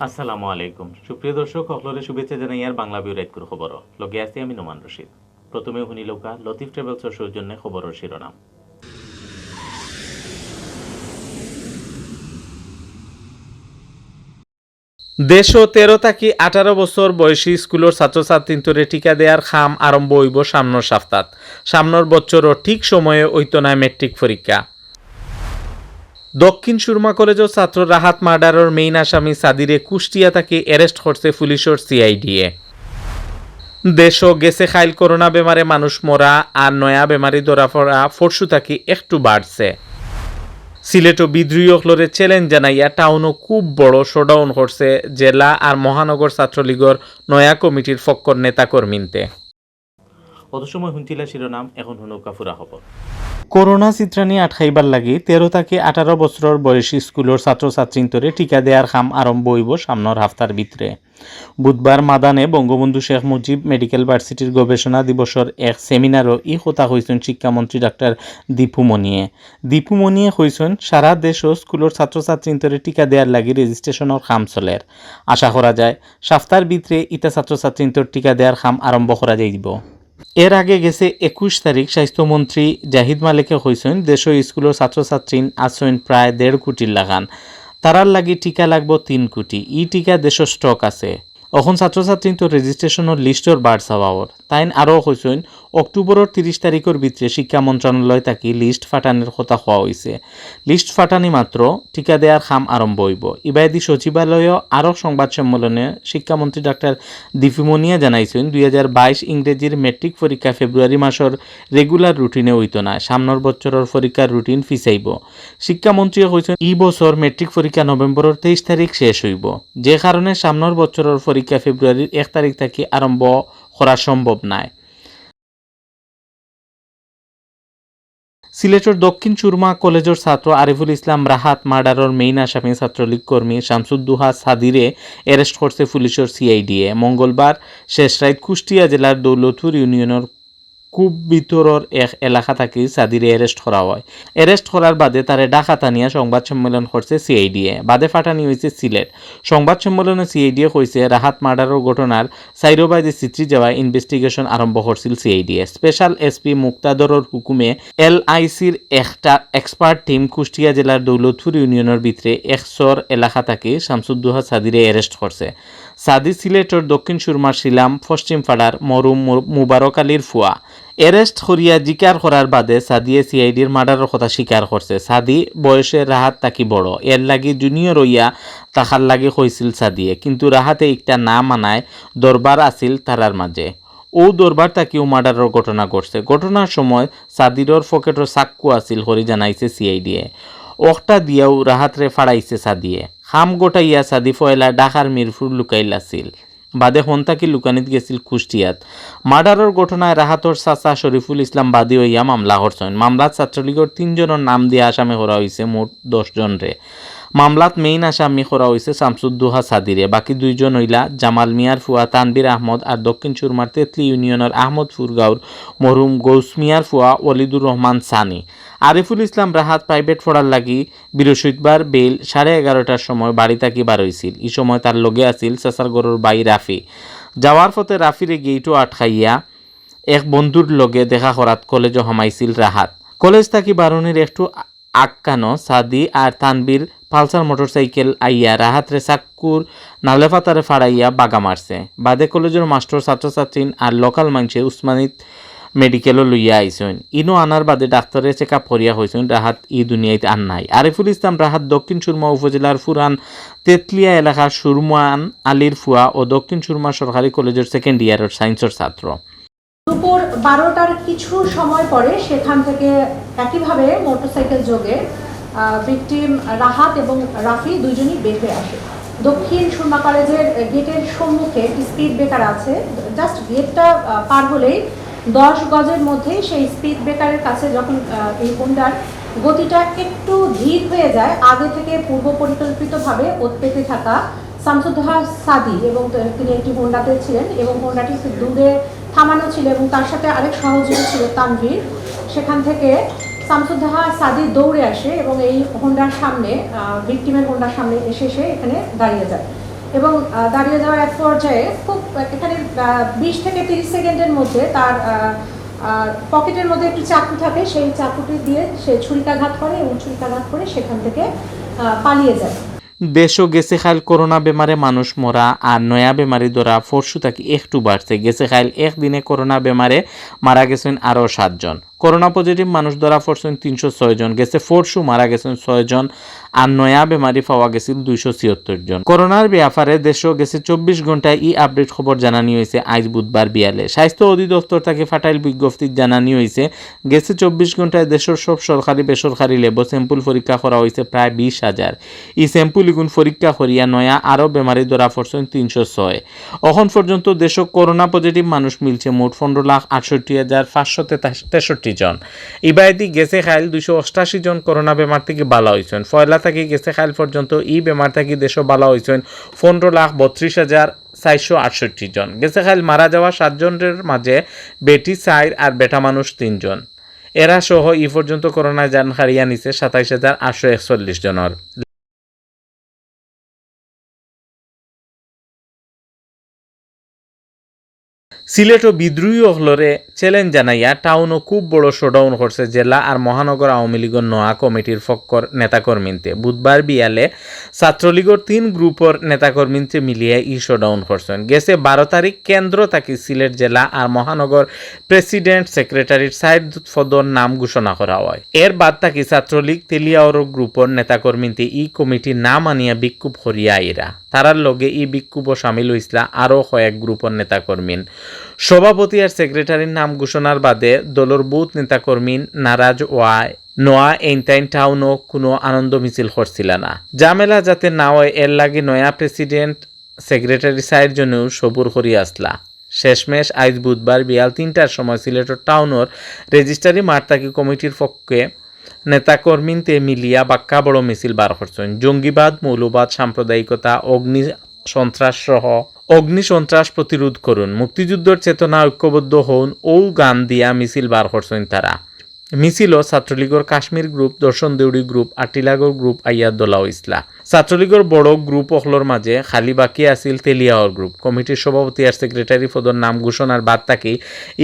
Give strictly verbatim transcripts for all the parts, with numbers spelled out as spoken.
আসসালামু আলাইকুম। সুপ্রিয় দর্শক, হকলরে শুভেচ্ছা জানাইয়ার বাংলা ভিউ রাইতকুর খবর। লগে আছি আমি নোমান রশিদ। প্রথমে হুনিলউক্কা লতিফ ট্রাভেলসর সৌজন্যে খবরর শিরোনাম। দেশো তেরো থাকি আঠারো বছর বয়সী স্কুলর ছাত্রছাত্রীন্তরে টিকা দেয়ার কাম আরম্ভ অইবো সামনর সাপ্তাত। সামনর বছরও ঠিক সময়ে অইতো নায় ম্যাট্রিক পরীক্ষা। দক্ষিণ সুরমা কলেজর ছাত্র রাহাত মার্ডারর মেইন আসামি সাদিরে কুষ্টিয়া থাকি অ্যারেস্ট করছে পুলিশর সিআইডিয়ে। দেশো গেছে কাইল করোনা বেমারে মানুষ মরা আর নয়া বেমারি ধরা পড়া পরশু থাকি একটু বাড়ছে। সিলেটো বিদ্রোহী অকলরে চ্যালেঞ্জ জানাইয়া টাউনো খুব বড় শোডাউন করছে জেলা আর মহানগর ছাত্রলীগর নয়া কমিটির পক্ষর নেতাকর্মীন্তে। অত সময় হুনছিলা শিরোনাম, এখন হুনউক্কা পুরা খবর। করোনা ছিতরানি আটকাইবার লাগি তেরো থাকি আঠারো বছরর বয়সী স্কুলর ছাত্রছাত্রীন্তরে টিকা দেয়ার কাম আরম্ভ অইবো সামনর হাফতার ভিতরে। বুধবার মাদানে বঙ্গবন্ধু শেখ মুজিব মেডিকেল ভার্সিটির গবেষণা দিবসর এক সেমিনারো ই কথা কইছইন শিক্ষামন্ত্রী ডাক্তার দীপু মনিয়ে। দীপু মনিয়ে কইছইন, সারা দেশো স্কুলর ছাত্রছাত্রীন্তরে টিকা দেয়ার লাগি রেজিস্ট্রেশনর কাম চলের। আশা করা যায়, সাপ্তার ভিতরে ইতা ছাত্রছাত্রীন্তর টিকা দেয়ার কাম আরম্ভ করা যাইবো। এর আগে গেছে একুশ তারিখ স্বাস্থ্যমন্ত্রী জাহিদ মালিকে কইছইন, দেশো স্কুলর ছাত্রছাত্রী আছইন প্রায় দেড় কোটির লাখান। তারার লাগি টিকা লাগবো তিন কোটি। ই টিকা দেশো স্টক আছে। অখন ছাত্রছাত্রীন্তর রেজিস্ট্রেশনর লিস্টর বার চাওয়া অর। তাইন আরও কইছইন, অক্টোবরর তিরিশ তারিখর ভিতরে শিক্ষা মন্ত্রণালয় থাকি লিস্ট ফাটানির কথা কওয়া অইছে। লিস্ট ফাটানি মাত্র টিকা দেয়ার কাম আরম্ভ অইবো। ইবায়দি সচিবালয়ও আরক সংবাদ সম্মেলনে শিক্ষামন্ত্রী ডাক্তার দীপু মনিয়ে জানাইছইন, দুই হাজার বাইশ ইংরেজির ম্যাট্রিক পরীক্ষা ফেব্রুয়ারি মাসর রেগুলার রুটিনে অইতো নায়, সামনর বছরর পরীক্ষার রুটিন ফিছাইবো। শিক্ষামন্ত্রীয়ে কইছইন, ই বছর ম্যাট্রিক পরীক্ষা নভেম্বরর তেইশ তারিখ শেষ অইবো, যে কারণে সামনর বছরর পরীক্ষা ফেব্রুয়ারির এক তারিখ থাকি আরম্ভ করা সম্ভব নায়। সিলেটর দক্ষিণ সুরমা কলেজর ছাত্র আরিফুল ইসলাম রাহাত মার্ডারর মেইন আসামি ছাত্রলীগ কর্মী শামসুদ্দোহা সাদিরে অ্যারেস্ট করছে পুলিশর সিআইডিয়ে। মঙ্গলবার শেষ রাইত কুষ্টিয়া জেলার দৌলতপুর ইউনিয়নর খুব ভিতরর এক এলাকা থাকি সাদিরে অ্যারেস্ট করা অয়। অ্যারেস্ট করার বাদে তারে ঢাকাত আনিয়া সংবাদ সম্মেলন করছে সিআইডিয়ে। বাদে ফাটানি অইছে সিলেট। সংবাদ সম্মেলনে সিআইডিয়ে কইছে, রাহাত মার্ডারর ঘটনার চাইরোবায়দি ছিতরি যাওয়া ইনভেস্টিগেশন আরম্ভ করছিল সিআইডিয়ে। স্পেশাল এসপি মুক্তাদরর হুকুমে এলআইসির একটা এক্সপার্ট টিম কুষ্টিয়া জেলার দৌলতপুর ইউনিয়নর ভিতরে একসর এলাকা থাকি শামসুদ্দোহা সাদিরে অ্যারেস্ট করছে। সাদি সিলেটর দক্ষিণ সুরমার শিলাম পশ্চিম পাড়ার মরহুম মু-, মুবারক আলীর ফুয়া। অ্যারেস্ট করিয়া জিকার করার বাদে সাদিয়ে সিআইডির মার্ডারর কথা স্বীকার করছে। সাদি বয়সে রাহাত থাকি বড়, এর লাগি জুনিয়র অইয়া থাকার লাগি কইছিল সাদিয়ে, কিন্তু রাহাতে ইকটা না মানায় দরবার আছিল তারার মাঝে। অউ দরবার থাকিউ মার্ডারর ঘটনা ঘটছে। ঘটনার সময় সাদিরর পকেটো চাক্কু আছিল করি জানাইছে সিআইডিয়ে। অখটা দিয়াউ রাহাতরে ফাড়াইছে সাদিয়ে। কাম ঘটাইয়া সাদি পয়লা ঢাকার মিরপুর লুকাইল আছিল। বাদে হন থাকি লুকানিত গেছিল কুষ্টিয়াত। মার্ডারর ঘটনায় রাহাতর চাচা শরীফুল ইসলাম বাদী অইয়া মামলা করছইন। মামলাত ছাত্রলীগর তিনজনর নাম দিয়া আসামি করা অইছে মোট দশ জনরে। মামলাত মেইন আসামি করা অইছে শামসুদ্দোহা সাদিরে। বাকি দুইজন অইলা জামাল মিয়ার ফুয়া তানভীর আহমদ আর দক্ষিণ সুরমার তেতলি ইউনিয়নর আহমদপুর গাঁওর মরহুম গৌস মিয়ার ফুয়া ওলিদুর রহমান সানি। আরিফুল ইসলাম রাহাত প্রাইভেট পড়ার লাগি বৃহস্পতিবার বেইল সাড়ে এগারোটার সময় বাড়ি থাকি বার অইছিল। ই সময় তার লগে আছিল চাচার ঘরর ভাই রাফি। যাওয়ার পথে রাফিরে গেইটো আটকাইয়া এক বন্ধুর লগে দেখা করাত কলেজো হামাইছিল রাহাত। কলেজ থাকি বারনির একটু আগ কানো সাদি আর তানভীর পালসার মোটরসাইকেল আইয়া রাহাতরে চাক্কুর নালেফাতারে ফাড়াইয়া বাগা মারছে। বাদে কলেজর মাস্টর, ছাত্রছাত্রী আর লোকাল মানষে উসমানীত মেডিকেলো লইয়া আইছইন। ইনো আনার বাদে ডাক্তরে চেক আপ করিয়া কইছইন রাহাত ই দুনিয়াইত আর নাই। আরিফুল ইসলাম রাহাত দক্ষিণ সুরমা উপজেলার পুরান তেতলিয়া এলাকার সুরমান আলীর ফুয়া ও দক্ষিণ সুরমা সরকারি কলেজর সেকেন্ড ইয়ারর সায়েন্সর ছাত্র। দুপুর বারোটার কিছু সময় পরে সেখান থেকে একইভাবে মোটরসাইকেল যোগে, আহ, ভিকটিম রাহাত এবং রাফি দুইজনই বের হয়ে আসে। দক্ষিণ সুরমা কলেজের গেটের সম্মুখে একটি স্পিড ব্রেকার আছে, জাস্ট গেটটা, আহ, পার হলেই দশ গজের মধ্যেই সেই স্পিড ব্রেকারের কাছে যখন, আহ, এই হোন্ডার গতিটা একটু ধীর হয়ে যায়, আগে থেকে পূর্ব পরিকল্পিতভাবে ওত পেতে থাকা শামসুদ্দোহা সাদি এবং ত-, তিনি একটি হোন্ডাতে ছিলেন এবং হোন্ডাটি একটু দূরে থামানো ছিল এবং তার সাথে আরেক সহযোগী ছিল তানভীর। সেখান থেকে শামসুদ্দোহা সাদি দৌড়ে আসে এবং এই হোন্ডার সামনে, আহ, ভিকটিমের হোন্ডার সামনে এসে সে এখানে দাঁড়িয়ে যায়। এবং আহ, দাঁড়িয়ে যাওয়ার এক পর্যায়ে খুব এখানে বিশ থেকে তিরিশ সেকেন্ডের মধ্যে তার আহ, আহ, পকেটের মধ্যে একটি চাকু থাকে, সেই চাকুটি দিয়ে সে ছুরিকাঘাত করে এবং ছুরিকাঘাত করে সেখান থেকে আহ, পালিয়ে যায়। দেশো গেছে কাইল করোনা বেমারে মানুষ মরা আর নয়া বেমারি ধরা পরশু থাকি একটু বাড়ছে। গেছে কাইল একদিনে করোনা বেমারে মারা গেছইন আরও সাতজন। করোনা পজিটিভ মানুষ ধরা পড়ছইন তিনশো ছয় জন। গেছে পরশু মারা গেছইন ছয় জন আর নয়া বেমারি পাওয়া গেছিল দুইশো ছিয়াত্তর জন। করোনার ব্যাপারে দেশো গেছে চব্বিশ ঘন্টায় ই আপডেট খবর জানানি অইছে আইজ বুধবার বিয়ালে। স্বাস্থ্য অধিদপ্তর থাকি ফাটাইল বিজ্ঞপ্তিত জানানি অইছে গেছে চব্বিশ ঘন্টায় দেশর সব সরকারি বেসরকারি ল্যাবো স্যাম্পল পরীক্ষা করা অইছে প্রায় বিশ হাজার। ই স্যাম্পল ইগুন পরীক্ষা করিয়া নয়া আরও বেমারি ধরা পড়ছইন তিনশো ছয়। অখন পর্যন্ত দেশো করোনা পজিটিভ মানুষ মিলছে মোট পনেরো লাখ আটষট্টি হাজার পাঁচশো তেষট্টি জন। ইবায়দি গেছে কাইল দুইশো অষ্টাশি জন করোনা বেমার থাকি বালা অইছইন। পয়লা থাকি গেছে কাইল পর্যন্ত ই বেমার থাকি দেশো বালা অইছইন পনেরো লাখ বত্রিশ হাজার চারশো আটষট্টি জন। গেছে কাইল মারা যাওয়া সাতজনর মাঝে বেটি চাইর আর বেটা মানুষ তিনজন। এরা সহ ই পর্যন্ত করোনায় জান কাড়িয়া নিছে সাতাইশ হাজার আটশো একচল্লিশ জনর। সিলেটো বিদ্রোহী অকলরে চ্যালেঞ্জ জানাইয়া টাউনো খুব বড় শোডাউন করছে জেলা আর মহানগর আওয়ামী লীগর নয়া কমিটির পক্ষর নেতাকর্মীন্তে। বুধবার বিয়ালে ছাত্রলীগর তিন গ্রুপর নেতাকর্মীন্তে মিলিয়া ই শোডাউন করছইন। গেছে বারো তারিখ কেন্দ্র থাকি সিলেট জেলা আর মহানগর প্রেসিডেন্ট সেক্রেটারির চাইর পদর নাম ঘোষণা করা অয়। এর বাদ থাকি ছাত্রলীগ তেলিয়াওর গ্রুপর নেতাকর্মীন্তে ই কমিটির নাম আনিয়া বিক্ষোভ করিয়া আইরা। তারার লগে ই বিক্ষোভও সামিল অইছলা আরও কয়েক গ্রুপর নেতাকর্মীন। সভাপতি আর সেক্রেটারির নাম ঘোষণার বাদে দলর বউত নেতাকর্মীন নারাজ অওয়ায় নয়া এইনতাইন টাউনো কুনু আনন্দ মিছিল করছিলা না। ঝামেলা যাতে না অয় এর লাগি নয়া প্রেসিডেন্ট সেক্রেটারি চাইর জনেও সবুর করি আছলা। শেষমেশ আইজ বুধবার বিয়াল তিনটার সময় সিলেটর টাউনর রেজিস্ট্রারি মাঠ থাকি কমিটির পক্ষে নেতাকর্মীন্তে মিলিয়া বাক্কা বড় মিছিল বার করছইন। জঙ্গিবাদ, মৌলবাদ, সাম্প্রদায়িকতা, অগ্নি সন্ত্রাস সহ অগ্নি সন্ত্রাস প্রতিরোধ করুন, মুক্তিযুদ্ধর চেতনা ঐক্যবদ্ধ হউন, অউ গান দিয়া মিছিল বার করছইন তারা। মিছিলো ছাত্রলীগর কাশ্মীর গ্রুপ, দর্শন দেউড়ি গ্রুপ, আটিলাগর গ্রুপ আইয়া দলা অইছলা। ছাত্রলীগর বড় গ্রুপ অকলর মাঝে খালি বাকি আছিল তেলিয়াওর গ্রুপ। কমিটির সভাপতি আর সেক্রেটারি পদর নাম ঘোষণার বাদ থাকি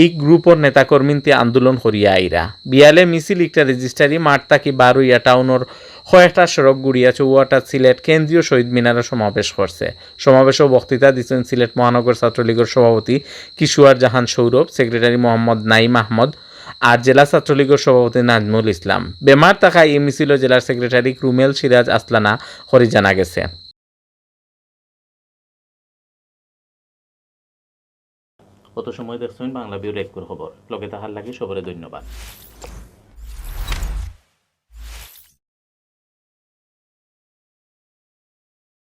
ই গ্রুপর নেতাকর্মীন্তে আন্দোলন করিয়া আইরা। বিয়ালে মিছিল ইকটা রেজিস্ট্রারি মাঠ থাকি বার অইয়া টাউনর কয়েকটা সড়ক ঘুরিয়া চৌহাটাত সিলেট কেন্দ্রীয় শহীদ মিনারো সমাবেশ করছে। সমাবেশো বক্তৃতা দিছইন সিলেট মহানগর ছাত্রলীগর সভাপতি কিশোয়ার জাহান সৌরভ, সেক্রেটারি মোহাম্মদ নাইম আহমদ আর জেলা ছাত্রলীগর সভাপতি নাজমুল ইসলাম। বেমার থাকায় ই মিছিলো জেলার সেক্রেটারি রুমেল সিরাজ আছলা না করি জানা গেছে। অত সময় দেখছইন বাংলা ভিউর এককুর খবর। লগে থাকার লাগি সবরে ধন্যবাদ।